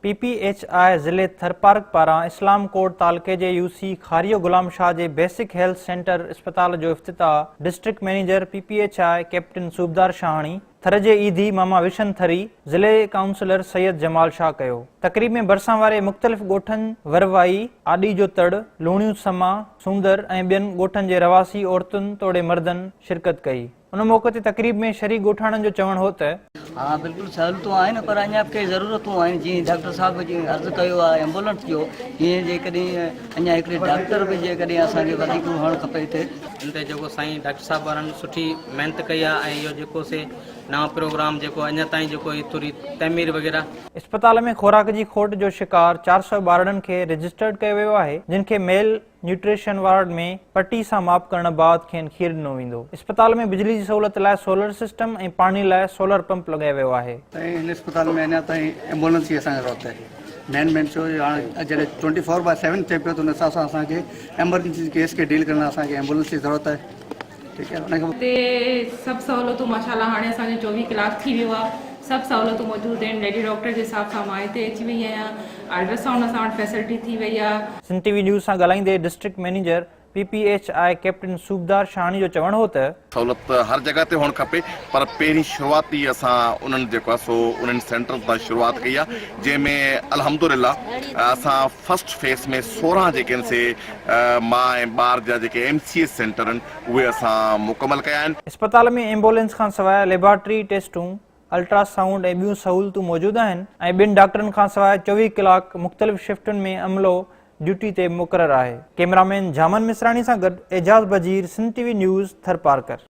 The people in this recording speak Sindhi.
پي پي ايڇ I ضلعي ٿرپارڪر پاران اسلام ڪوٽ تعلقي جي يو سي کاريو غلام شاهه جي بيسڪ هيلٿ سينٽر اسپتال جو افتتاح district manager P P H I captain Subedar Shahani, Thar جي ايڌي ماما وشن ٿري، ضلعي ڪائونسلر سيد جمال شاهه ڪيو. تقريب ۾ ڀرسان واري مختلف ڳوٺن وروائي، آڏي جو تڙ، لوڻيون سما، سوندر ۽ ٻين ڳوٺن جي رهواسي عورتن توڙي مردن شرڪت ڪئي. ان موقعي تي تقريب ۾ شريڪ ڳوٺاڻن جو چوڻ هو ته. ها بلڪل سهولتون آهن پر اڃا به ڪي ضرورتون آهن جيئن ڊاڪٽر صاحب جيئن عرض ڪيو آهي ايمبولنس جو تيئن جيڪڏهن اڃا هڪڙي ڊاڪٽر به جيڪڏهن اسان کي وڌيڪ هئڻ کپي هتي. ان تي جيڪو سائين ڊاڪٽر صاحب وارن سٺي محنت ڪئي آهي ۽ اهو جيڪو سي نئون پروگرام جيڪو اڃا تائين جيڪو هي ٿوري تعمير وغيره. اسپتال ۾ خوراڪ جي کوٽ جو شڪار 400 ٻارڙن کي رجسٽرڊ ڪيو ويو آهي جن کي ميل نيوٽريشن وارڊ ۾ پٽي سان ماپ ڪرڻ بعد کين کير ڏنو ويندو. اسپتال ۾ بجلي جي سهولت لاء سولر سسٽم ۽ پاڻي لاء سولر پمپ لڳايو ويو آهي. سائين هن اسپتال ۾ اڃا تائين ايمبولنس جي اسان کي ضرورت آهي مين مين ڇو جو هاڻي جڏهن ٽوئنٽي فور باء سيون ٿئي پيو ته ان حساب سان اسان کي ايمرجنسي ڪيس کي ڊيل ڪرڻ لاء اسان کي ايمبولنس جي ضرورت آهي ٺيڪ آهي ان کان هتي سڀ سهولتون ماشاء الله هاڻي اسان جو 24 ڪلاڪ ٿي ويو آهي سڀ سهولتون موجود آهن ليڊي ڊاڪٽر جي حساب سان مان هتي اچي وئي آهيان الٽرا سائونڊ اسان وٽ فيسلٽي ٿي وئي آهي. سنڌ ٽي وي نيوز سان ڳالهائيندي district manager P P H I captain Subedar Shahani جو چوڻ هو ته. سهولت ته هر جڳهه تي هئڻ کپي پر پهرين شروعات ئي اسان انهن جيڪو آهي سو انهن سينٽرن تان شروعات ڪئي آهي جنهن ۾ الحمدلله اسان فرسٽ فيس ۾ 16 جيڪي آهن سي ماء ۽ ٻار جا جيڪي ايم سي ايس سينٽر آهن اهي اسان مڪمل ڪيا آهن. اسپتال ۾ ايمبولينس کانسواء ليبارٽري ٽيسٽون، الٽرا سائونڊ ۽ ٻيون سهولتون موجود آهن ۽ ٻن ڊاڪٽرن کانسواء 24 ڪلاڪ مختلف شفٽن ۾ عملو ڊيوٽي تي مقرر آهي. ڪئميرامين جهامن مصراڻي سان گڏ Ejaz Bajeer, Sindh T V news, Tharparkar.